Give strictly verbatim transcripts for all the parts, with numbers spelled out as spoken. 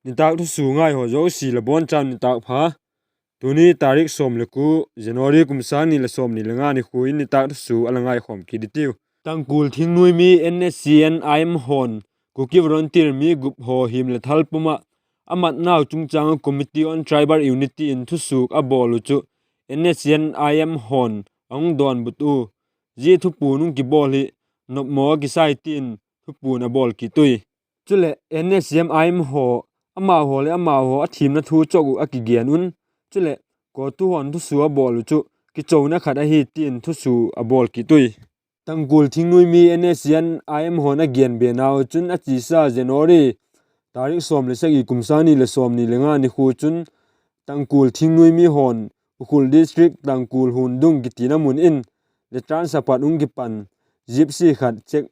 Nitâk thusua ngaihaw zosia la bawn chau nitâk pha. Tuni tarik sawm le kua January kum sâng ni leh sawmni le nga nikhua in nitâk thusua a la ngaikhawm kit i tiu. Tangkhul thingnuai mi N S C N I M haw'n Kuki volunteer mi gup haw him leh thal pum ah a matnau chungchâng ah Committee on Tribal Unity in thusua a bawl uh chu N S C N I M haw'n a hung dawnbut ua, zia thupuan hung kibawl hi nopmaw a kisai tin thupuan a bawl kit ui. Chuleh N S C N I M haw, amau haw leh amau haw a thiamna thu chawk uh a kigen un, chuleh CoTU haw'n thusua a bawl uh chu kichona khat ahi tin thusua a bawl kit ui. Tangkhul thingnuai mi N S C N I M haw'n a gen benau chun a chiasa January tarik sawm le sagi kum sâng ni leh sawmni le nga nikhua chun Tangkhul thingnuai mi haw'n Ukhrul District Tangkhul Hundung kitina mun in Letran Sapat hung kipan Gypsy khat check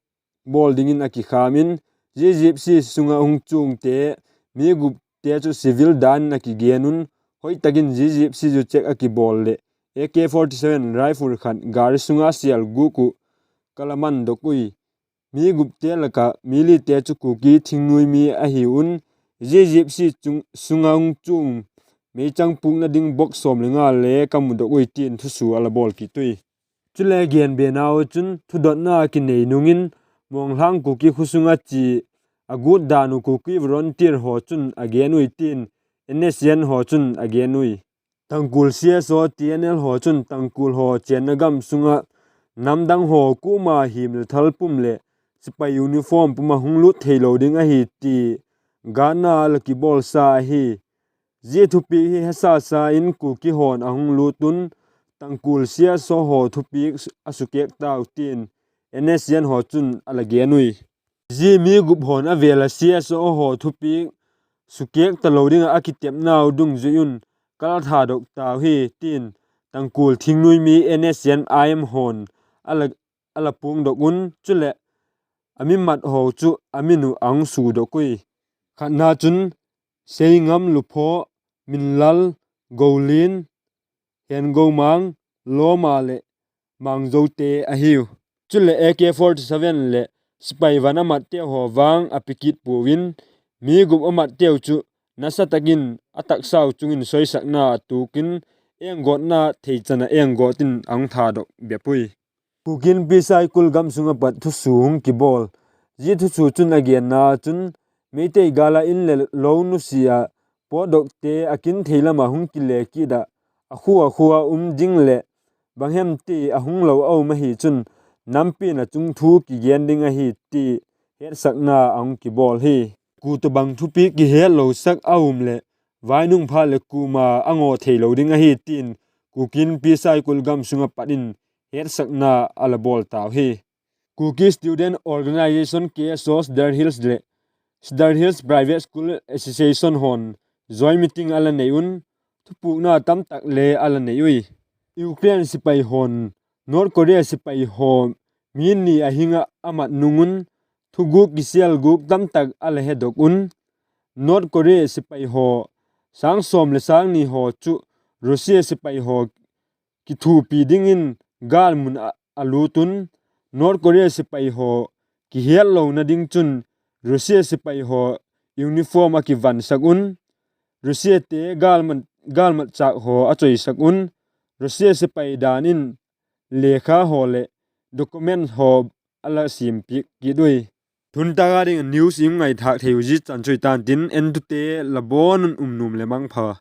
bawl dingin a kikham in, zia Gypsy sung ah hung chuangte mi gupte chu civil dan in a kigen un, hoi tak in zia Gypsy zu check a kibawl leh A K forty seven rifle khat gari sung ah sial guk uh ka la mandok ui. Mi gupte lak ah mi lite chu Kuki thingnuai mi ahi un, zia Gypsy sung ah hung chuang meichang pukna ding box sawm le nga le ka mudok ui tin thusua a la bawl kit ui. Chuleh gen benau chun thudotna kinei nung in Muanglhang Kuki khua sung ah chia a gut dan uh Kuki volunteer haw chun a gen ui tin N S C N haw chun a gen ui. Tangkhul C S O T N L haw chun Tangkhul haw chênna gam sung ah namdang haw kuama him leh thal pum leh sipai uniform pum ah hung lût theilo ding ahi ti gâtna a la kibawlsa ahi. Zia thupiak hi hesasa in Kuki haw'n a hung lût un, Tangkhul C S O haw thupiak a sukêk tau tin N S C N haw chun a la gen ui. Zia mi gup haw'n a vêl ah C S O haw thupiak sukêk talo ding ah a kitepnau dungzui un ka la thadok tau hi tin Tangkhul thingnuai mi N S C N I M haw'n a la puangdok un, chuleh a mi mat haw chu a min uh a hung sudok ui. Khatna chun Seingam, Luphaw, Minlal, Golin, Hengomang, Lawma leh Mangzote ahiu. Chuleh A K forty seven leh sipai van a matteu haw vang a pe kit puau in, mi gup a matteu chu nasa tak in a taksau chung in soisakna a tuak in, enggawtna theichan ah enggawt in a hung thadok bep ui. Kuki Inpi Saikul gam sung ah pat thusua hung kibawl. Zia thusua chun a genna chun, Meitei gâl ah in leh lo nusia ah pawtdokte a kin thei lam ah hung kile kit ah, a khua a khua ah um ding leh bang hem ti a hung lo a um ahi chun nampi'n a chungthu kigen ding ahi ti hetsakna a hung kibawl hi. Kua tawhbang thupiak kihetlosak a um leh vainung phat leh kuama a ngaw theilo ding ahi tin Kuki Inpi Saikul gam sung ah pat in hetsakna a la bawl tau hi. Kuki Student Organisation, K S O, Cedar Hills leh Cedar Hills Private School Association haw'n joint meeting a la nei un, thupukna tamtak le a la nei ui. Ukraine sipai haw'n North Korea sipai haw mi ni a hing ah a mat nung un, thuguk kisial guk tamtak a la hedok un, North Korea sipai haw sâng sawm leh sâng ni haw chu Russia sipai haw kithuapi dingin gâlmun ah a lût un, North Korea sipai haw kihetlona ding chun Russia sipai haw uniform a kivansak un, Russiate gâlmatchâk haw a choisak un, Russia sipai dan in lekha haw leh document haw a la siampiak kit ui. Tuntâk a ding a news i hung ngaithâk thei uh zia chan chu i tan tin, entute la bawn un um nuam leh mangpha.